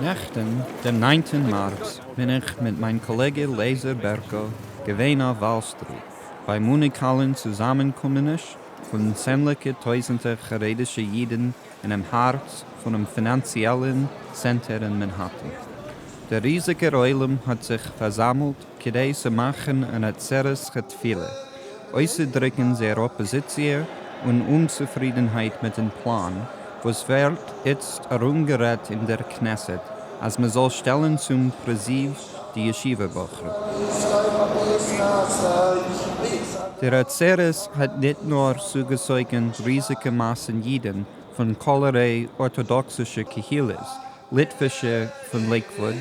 נעכטן, דעם ניינטן מארץ, בין איך מיט מיין קאלעגע לייזער בערקא געווען אויף וואל סטריט, ביים אוניקאלן צוזאמענקומעניש פון צענדליגע טויזנטער חרדישע אידן אינעם הארץ פונעם פינאנציעלן צענטער אין מאנהעטן. דער ריזיגער עולם האט זיך פארזאמלט כדי צו מאכן אן עצרת התפילה, אויסצודריקן זייער אפאזיציע און אומצופרידנהייט מיט'ן פלאן וואס ווערט איצט ארומגערעדט אין דער כנסת אז מ'זאל שטעלן צום פריזיוו די ישיבה בחורים. דער עצרת האט ניט נאר צוגעצויגן ריזיגע מאסן אידן פון כלערליי ארטאדאקסישע קהילות, ליטווישע פון לעיקוואוד,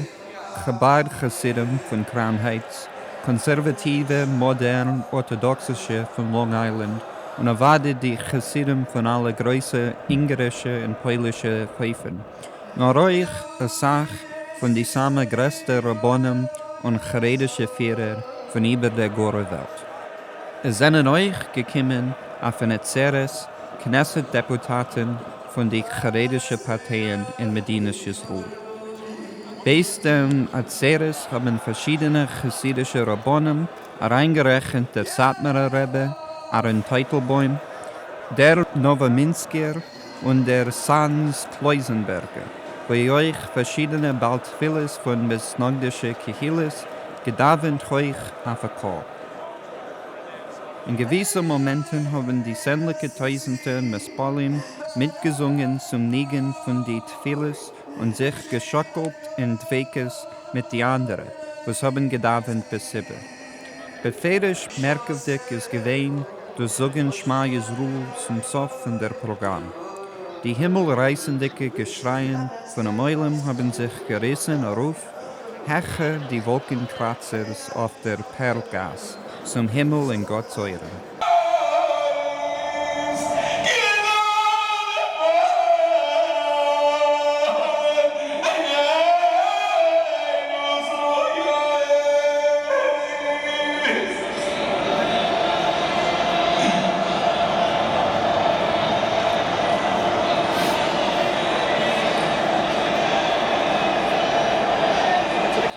חבד חסידים פון קראון הייטס, קאנסערוואטיווע מאדערן ארטאדאקסישע פון לאנג איילענד, און אוודאי די חסידים פון אלע גרויסע אונגארישע און פוילישע הויפן, נאר אויך אסאך פון די סאמע גרעסטע רבנים און חרדישע פירער פון איבער דער גארער וועלט. עס זענען אויך געקומען אויפן עצרת כנסת דעפוטאטן פון די חרדישע פארטייען אין מדינת ישראל. בעת דעם עצרת האבן פארשידענע חסידישע רבנים, אריינגערעכנט דער סאטמארער רבי, אהרן טייטלבוים, דער נאוואמינסקער און דער סאנז קלויזענבערגער, ווי אויך פארשידענע בעל תפילות פון מתנגדישע קהילות, געדאווענט הויך אויף א קול. אין געוויסע מאמענטן האבן די צענדליגע טויזנטער מתפללים מיטגעזונגען צום ניגון פון די תפילות און זיך געשאקלט אין דביקות מיט די אנדערע וואס האבן געדאווענט בציבור. בפירוש מערקוודיג איז געווען דאס זאגן שמע ישראל צום סוף פון דער פראגראם. די הימל רייסנדיגע געשרייען פונעם עולם האבן זיך געריסן ארויף העכער די וואלקן קראצערס אויף דער פערל גאס, צום הימל אין גאט'ס אויערן.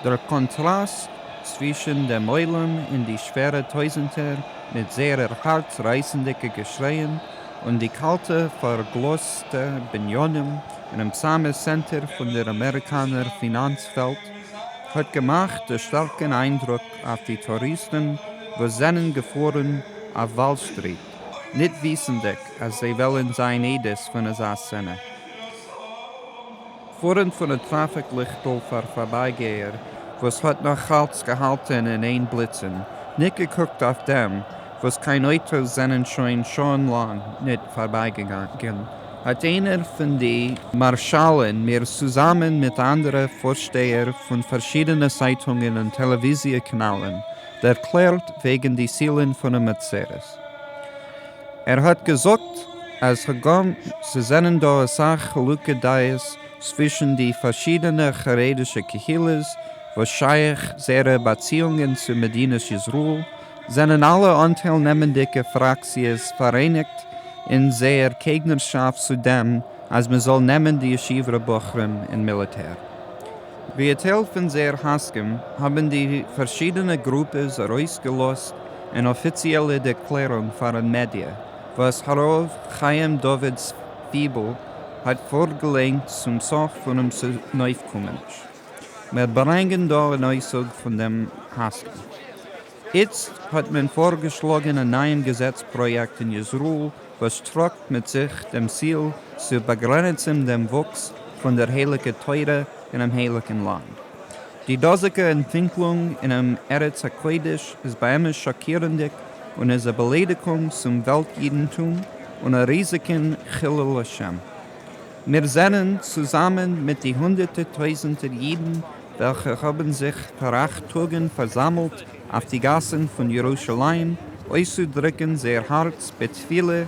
דער קאנטראסט צווישן דעם עולם און די שווערע טויזנטער מיט זייערע הארצרייסנדיגע געשרייען, און די קאלטע פארגלאזטע בנינים אינעם סאמע צענטער פון דער אמעריקאנער פינאנץ וועלט, האט געמאכט א שטארקן איינדרוק אויף די טוריסטן וואס זענען געפארן אויף וואל סטריט, ניט וויסנדיג אז זיי וועלן זיין עדות פון אזא סצענע. פארנט פון א טראפיק ליכטל פאר פארבייגייער וואס האט נאך אלץ געהאלטן אין איין בליצן, ניט געקוקט אויף דעם וואס קיין אויטאס זענען שוין שעה'ן לאנג ניט פארבייגעגאנגען, האט איינער פון די מארשאלן מיר צוזאמען מיט אנדערע פארשטייער פון פארשידענע צייטונגען און טעלעוויזיע קאנאלן דערקלערט וועגן די צילן פונעם עצרת. ער האט געזאגט אז הגם ס'זענען דא אסאך חילוקי דעות צווישן די פארשידענע חרדישע קהילות וואס שייך זייערע באציאונגען צו מדינת ישראל, זענען אלע אנטיילנעמענדיגע פראקציעס פאראייניגט אין זייער קעגנערשאפט צו דעם אז מ'זאל נעמען די ישיבה בחורים אין מיליטער. ווי א טייל פון זייער הסכם האבן די פארשידענע גרופעס ארויסגעלאזט אן אפיציעלע דערקלערונג פארן מידיע, וואס הרב חיים דוד צוויבל האט פארגעליינט צום סוף פונעם צונויפקומעניש. מיר ברענגען דא אן אויסצוג פון דעם הסכם. איצט האט מען פארגעשלאגן א נייעם געזעץ פראיעקט אין ישראל וואס טראגט מיט זיך דעם ציל צו באגרעניצן דעם וואוקס פון דער הייליגער תורה אינעם הייליגן לאנד. די דאזיגע אנטוויקלונג אינעם ארץ הקודש איז באמת שאקירנדיג און איז א באליידיגונג צום וועלט אידנטום און א ריזיגן חילול השם. מיר זענען, צוזאמען מיט די הונדערטער טויזנטער אידן וועלכע האבן זיך פאר אכט טאגן פארזאמלט אויף די גאסן פון ירושלים אויסצודריקן זייער הארץ בתפילה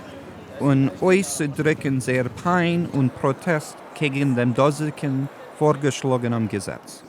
און אויסצודריקן זייער פיין און פראטעסט קעגן דעם דאזיגן פארגעשלאגענעם געזעץ.